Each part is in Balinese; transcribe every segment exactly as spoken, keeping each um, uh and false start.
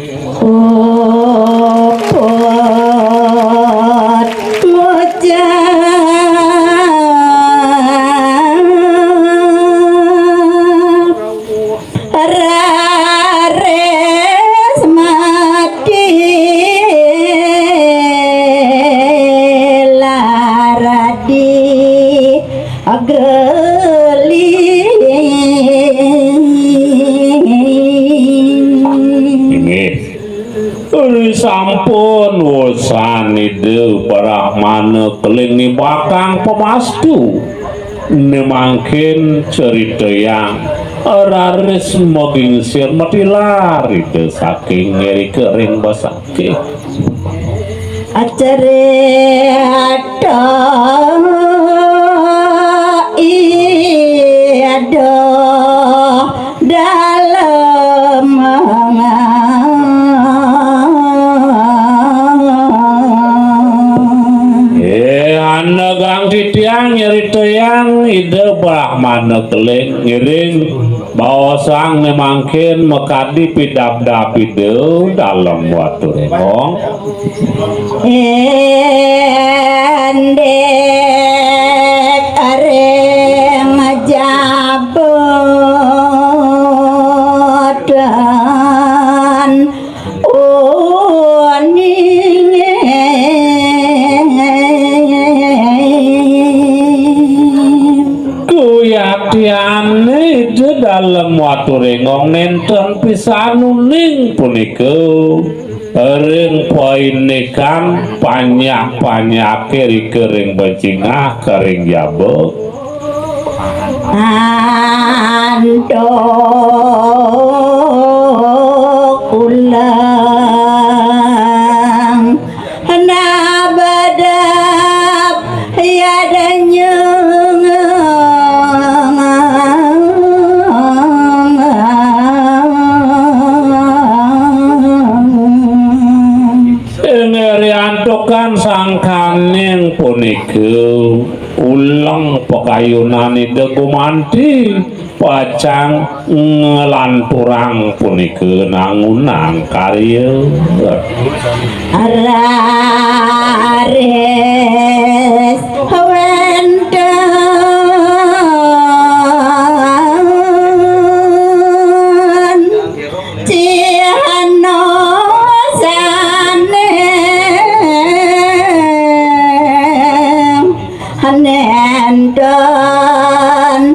Puput ngucap raris mati laradi. Ageling. Inggih. Ri sampun wusan Ida Brahmana Keling nibakang pamastu. Nemangkin ceritayang raris magingsir matilar Ida saking ngrika ring basangke. Acarita Ida Dalem. Eh, anegang titiang nyeritayang Ida Brahmana Keling ngiring baosang nemangkin makadi pidabdab Ida Dalem Watu Rengong. Endek ring jabutan uning. Kuyaktiane Ida Dalem Watu Rengong nenten pisan uning punika. Ring paindikan panyak-panyake rika ring bejingah ka ring jaba. Antuk ulang nabadap yadanyeng. Ing riantukan sangkaning punika, uleng pakayunan Ida gumanti pacang nglanturang punika nangunang karya. Raris wénten cihna saning nénten becik.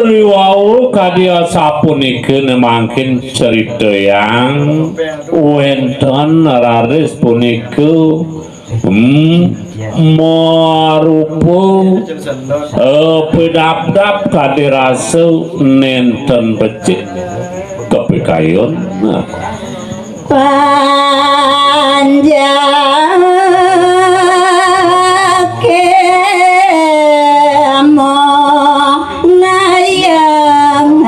Riwau kadi asapunika nemangkin critayang wénten raris punika Hmm, marupa, eh, pidabdab kadi rasa nénten becik kapikayun. Nah. Panjaké moh ngayang.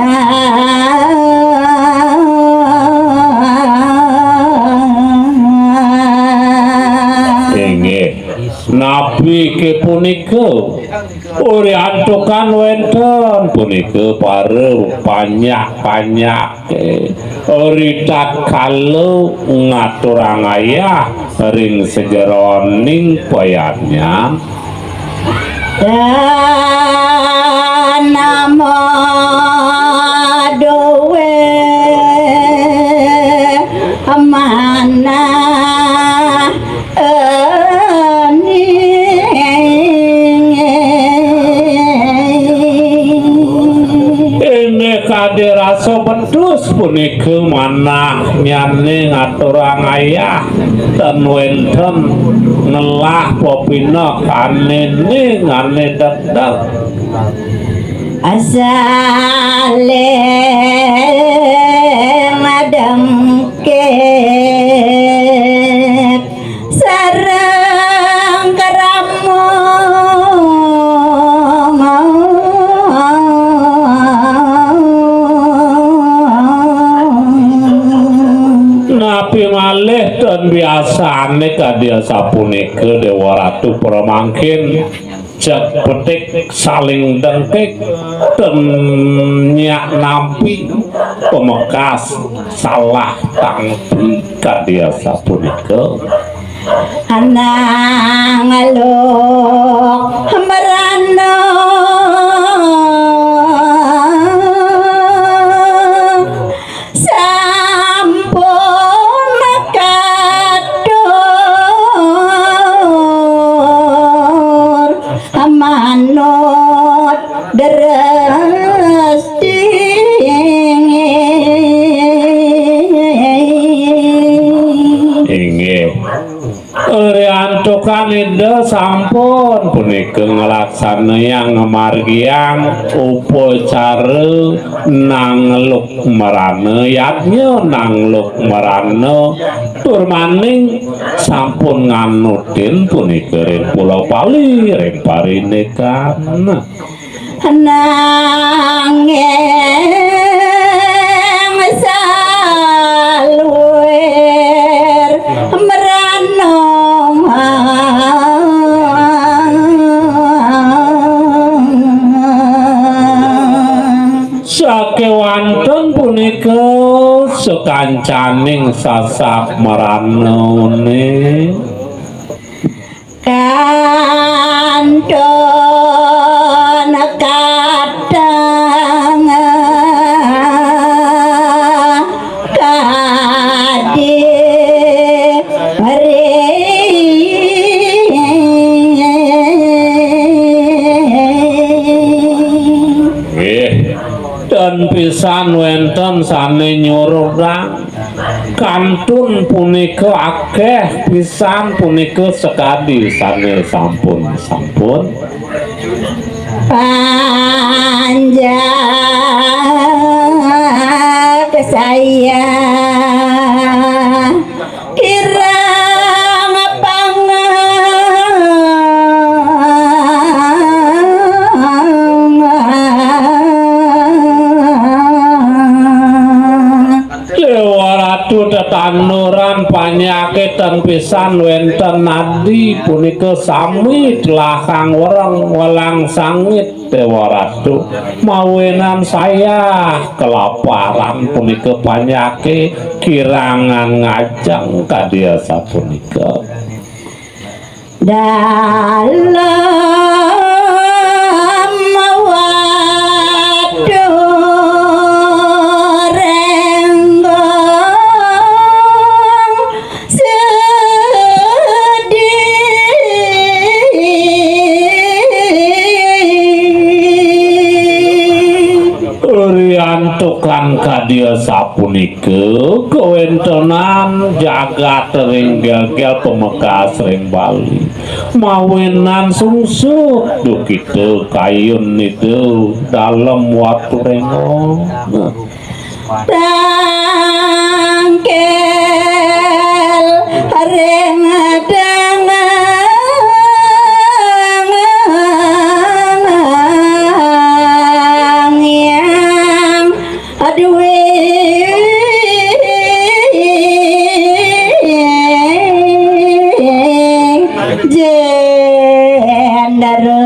Inggih. Napi ké punika? Uriantukan wénten punika para panyak-panyaké ritatkala ngaturang ayah ring sajeroning payanyan. Dan nama duwe manah Ening. Inggih kadi rasa betus punika manahnyané ngaturang ayah, ten wénten ngelah pepineh ané ning ané dedek. Asalé madengkek sareng krama. Napi malih ten biasané kadi asapunika, Déwa Ratu, pramangkin Cek petik saling dengkek, ten nyak nampi, pemekas salah tampi, kadi asapunika. Anang luk merana sampun katur manut deres dingin. Inggih. Riantukan Ida sampun punika nglaksanayang ngamargiang upacara nangluk merana, yadnya nangluk merana, tur maning sampun nganutin punika ring Pulau Bali, ring parindikan. Nanging saluir merana. Sakéwanten punika sakancaning sasak meranané. Kantun kadang kadi ring. Nggih. Dan pisan wénten sané nyuruh, kantun punika akéh pisan punika sakadi sané sampun-sampun. Panjak saya kirang pangang. Déwa Ratu, tetanduran panyakit ten pisan wénten nadi punika sami telahang wereng welang sangit, Déwa Ratu. Mawinan saya kelaparan punika panyakit kirangan ngajeng kadi asapunika. Dalem waduh renggong sedih. Riantukan kadi asapunika, kawéntenan jagat ring gélgél pamekas ring Bali. Mawinan sungsut duh kita kayun Ida Dalem Waturengo. Tangkil ring dangang yang Aduh, jendera.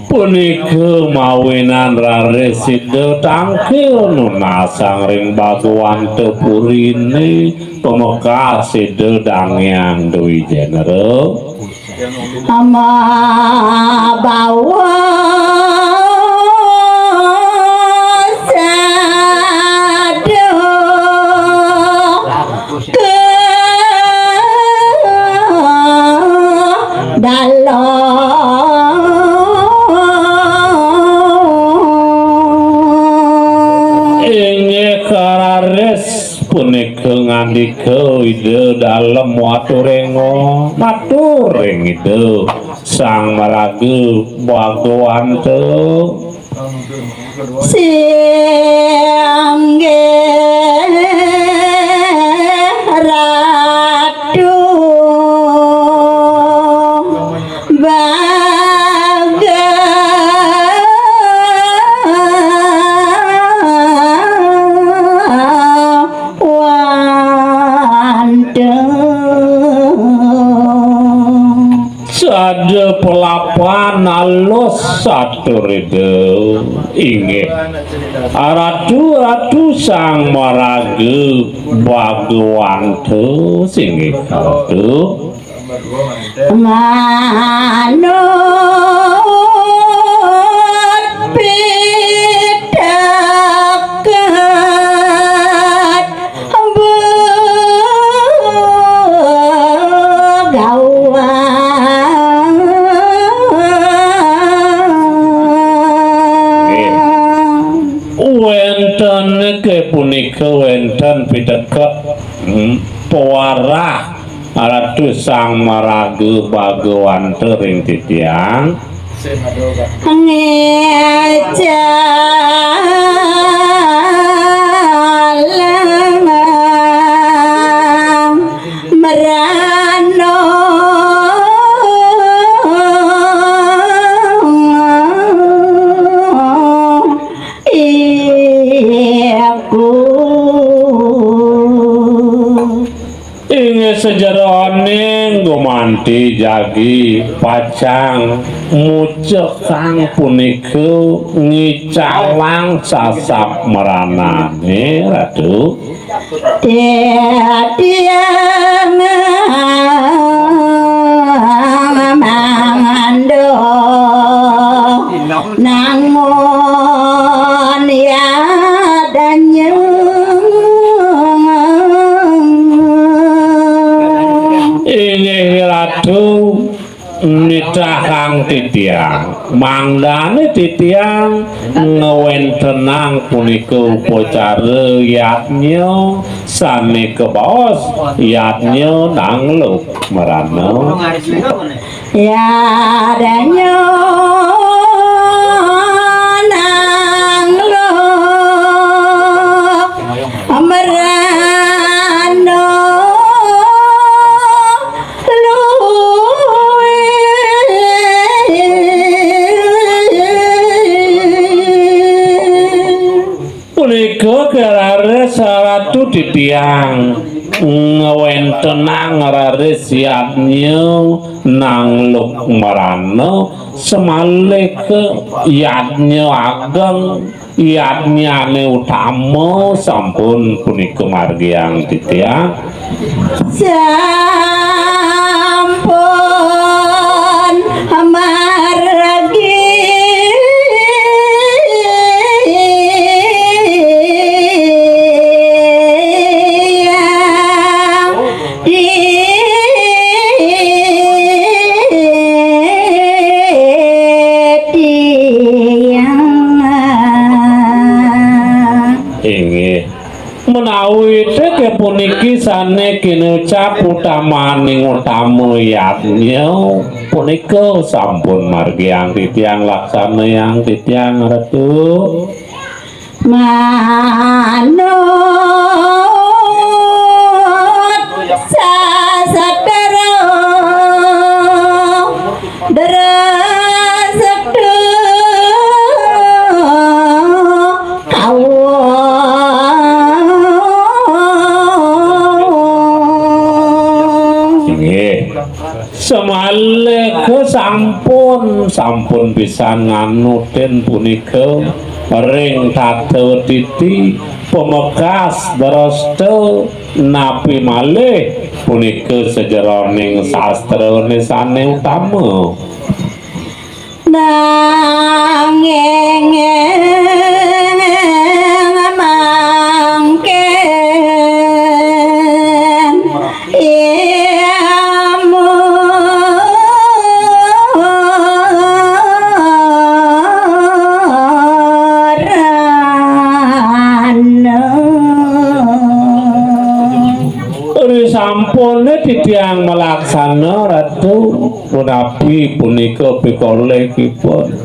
Punika mawinan raris sida tangkil nunasang ring Bagwanta Purine, pamekas sida Dangyang Dwi Jenera. Ama bawa saduh ke dalam. Inggih kararis punika ngandika Ida Dalem Waturengo, matur ring Ida Sang Maraga Bagwanta. Singgih Ratu Bagawanta. Ada pelapan alus saturida. Inggih. Ratu, Ratu Sang Maraga Bagawanta, singgih Ratu. Manut pitaket Begawan. Nggih. Wénten nggih punika wénten piteket, hmm, pawarah Ratu Sang Maraga Bagawanta ring titiang. Ngecalang merana iku. Inggih sajeroning gumanti jagi pacang mucekang punika ngicalang sasap meranané, Ratu. Titiang mangandha nangun yadanyeng. Inggih Ratu, nitahang titiang, mangdané titiang ngwéntenang punika upacara yadnya sané kabaos yadnya nangluk merana. Yadanya nangluk merana luwih. Punika kararis Ratu titiang ngwéntenang raris yadnya nangluk merana, samalih ka yadnya ageng, yadnyané utama sampun punika margiang titiang. Sampun margi. Inggih. Menawi teke puniki sane kinucap utamaning utama yadnya, punika sampun margiang titiang laksanayang titiang Ratu. Manut sasatra draseta kawa. Inggih. Samalika sampun, sampun pisan nganutin punika ring tata titi pamekas drasta napi malih punika sajeroning sastrane sane utama. Nanging mangkin Ri sampune titiang malaksana, Ratu, punapi punika pikolihipun?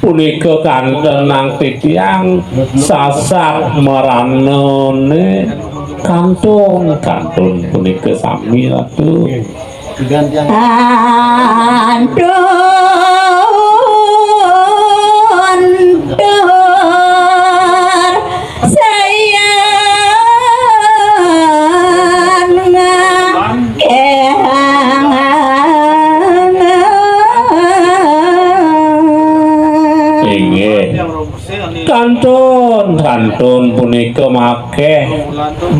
Punika kantenang titiang sasat maranane kantun, kantun punika sami, Ratu. Kantun tur sayan ngangkehang. Kantun, kantun punika makéh.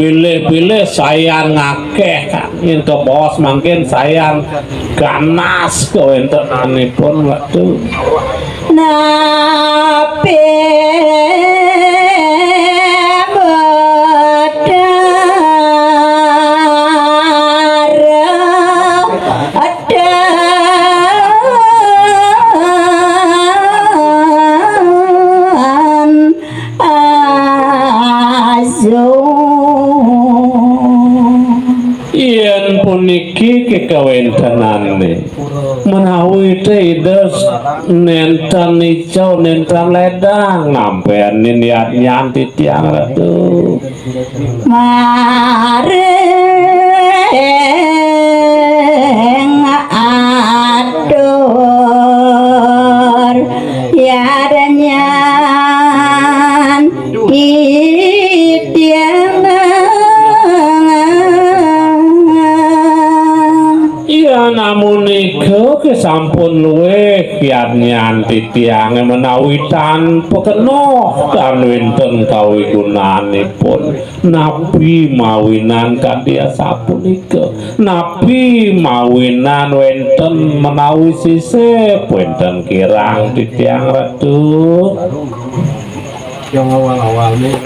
Bilih-bilih sayan ngakéh, kan. Yén kabaos mangkin sayan ganas kawéntenanipun, Ratu. Napi Betara Adan Asu. Yén puniki kekawéntenané, menawi té Ida nénten ica, nénten lédang, nampénin yadnyan titiang, Ratu. Maring atur yadnyan titiang. Iya, namunika kesampun luwih yadnyan titiang menawi tanpa kena tan wénten kawigunanipun. Napi mawinan kadi asapunika? Napi mawinan wénten menawi sisip, wénten kirang titiang, Ratu? Yang awal-awal nih.